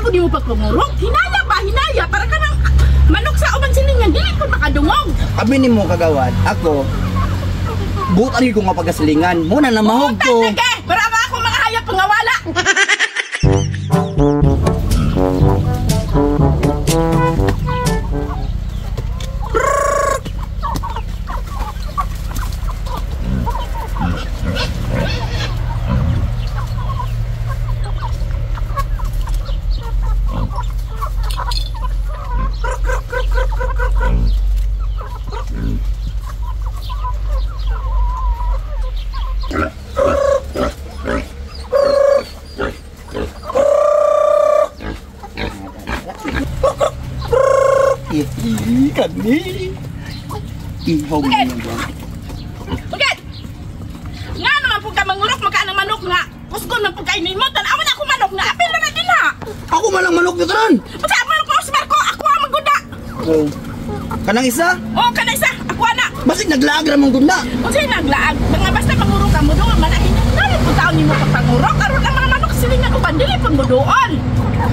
po di mo pagpangurok. Hinaya ba? Hinaya. Para ka ng manok sa ubang silingan. Dili po makadungog. Abi nimo kagawad, ako butan ko nga pagkasilingan. Muna na mahog ko. Butan para nga ako mga hayop pangawala. Kani. Ihaw mo yan. Bakit? Nga naman po ka mangurok maka ng manok nga. Kusgon man po kayo nimo. Tanawan ako manok nga. Apil na na din ha. Ako man ang manok nito ron. Basta manok ko si Marco. Ako ang magunda. Oh. Kanang isa? Oh, kanang isa. Ako na. Basig naglaag ra mong gunda. Unsay naglaag? Mga basta mangurok ka mo doon. Manahin. Nalo po taon nimo pagpangurok. Aron ang mga manok silingan uban dili pud mo doon.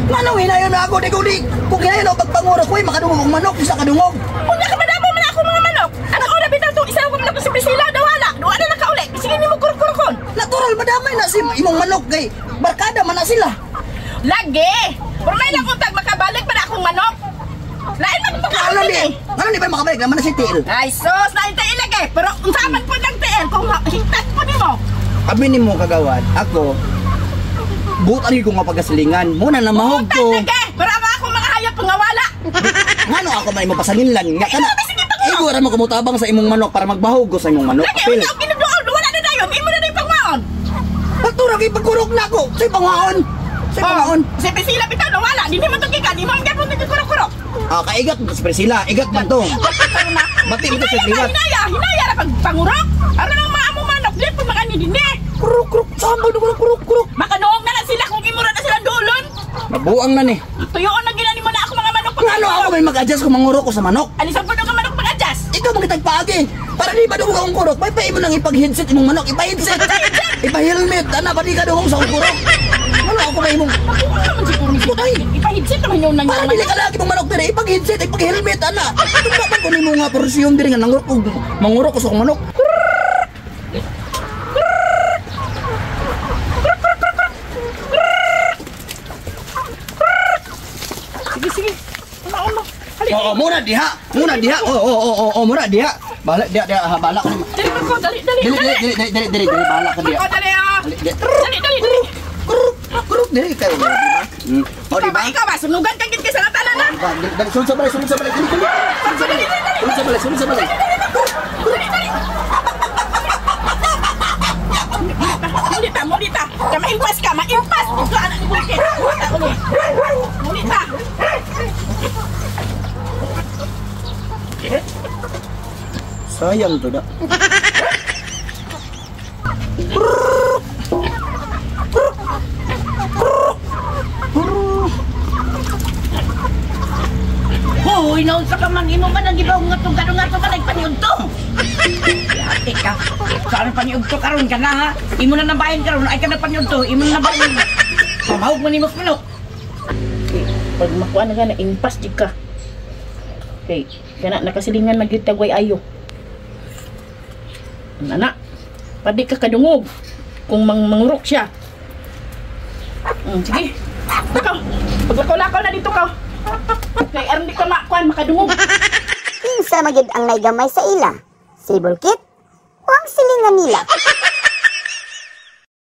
Manong hinayon na ako, di ko di. Kung hinayon ako pagpangurok, uy, makadungog ang manok, isa kadungog. Unya ka madamo man ako mga manok. Ang una bitaw tong isa ko manok si Priscilla, dawala. Duwa na nakauli. Sige nimo kurok-kurokon. Natural madamay na si imong manok kay barkada man na sila. Lagi. Pero may lang untag makabalik pa na akong manok. Lain man Ano ni? Ano ni ba makabalik naman na si TL? Ay sus, lain tayo lagi. Pero unsa man pud ang TL kung hingtad po nimo. Abi nimo kagawad, ako butan ko nga pagkasilingan. Muna na mahog ko. Pero ang ako mga hayop pangawala. Ngano ako man imo pasanginlan nga kana. Igo ra mo kumutabang sa imong manok para magbahog ko sa imong manok. Lagi wala ginudoon, wala na dayon. Imo na day pangwaon. Pagtura kay pagkurok na ako. Say pangwaon. Say pangwaon. Si Priscilla bitaw nawala, dinhi man to gikan, imo man gyapon nagkurok-kurok. Ah, kaigat si Priscilla, igat man to. Bati mo to sa liwat. Hinaya, hinaya ra pag pangurok. Aron ang mga among manok, di pud makani dinhi. Kurok kurok, sambal kurok kurok kurok. Makanuong na lang sila kung imo ra na sila duolon. Mabuang na ni. Tuyoon na ginani mo na ako mga manok. Ngano ako may mag-adjust kung mangurok ko sa manok? Alisan po ka manok mag-adjust? Ikaw magkitagpaagi. Para di ba dungog akong kurok? May pa imo nang ipag-headset imong manok, ipa-headset. Ipa-helmet, ana ba di ka dungog sa akong kurok? Ngano ako may imong Nakuha naman siguro ni Putay. Ipa-headset naman yun nang Para dili ka lagi mong manok dire, ipag-headset, ipag-helmet ana. Tumba man ko nimo nga porsyon dire nga nangurok og mangurok ko sa akong manok. Sige, sige. Una, una. Oo, muna diha. Muna diha. Oo, oo, oo, oo, muna diha. Bala diha, diha, bala ko. Dali ko, dali, dali. Dali, dali, dali, dali, dali, dali, bala ka diha. Dali, ah. Dali, Dali, dali, dali. Kuruk, kuruk, dali kayo, di ba? O, di ba? Ikaw ba? Sunugan ka gid kay sa tanan na. Dali, dali, sulod sa balay, sulod sa balay. Dali, dali. Dali, dali, dali. Sulod sa balay, sulod sa balay. Dali, dali. Mulita, mulita. Ka maimpas ka, maimpas. Ito anak ni Bulke. Mulita. Sayang to da. Hoy, naunsa ka man imo man ang gibaw nga tong kadto ka nagpaniudto. Ate ka. Saan paniudto karon ka na ha? Imo na nabahin karon ay ka na paniudto, imo na nabahin. Pamahog man nimo manok. Pag makuha na ka na impas di ka. Okay, kana nakasilingan magyud tagway ayo. Nana, padi ka kadungog kung mangurok siya. Sige. Lakaw. Paglakaw-lakaw na dito ka. Kay aron di ka makuan makadungog. Kinsa magyud ang naigamay sa ila? Si Bulkit o ang silingan nila?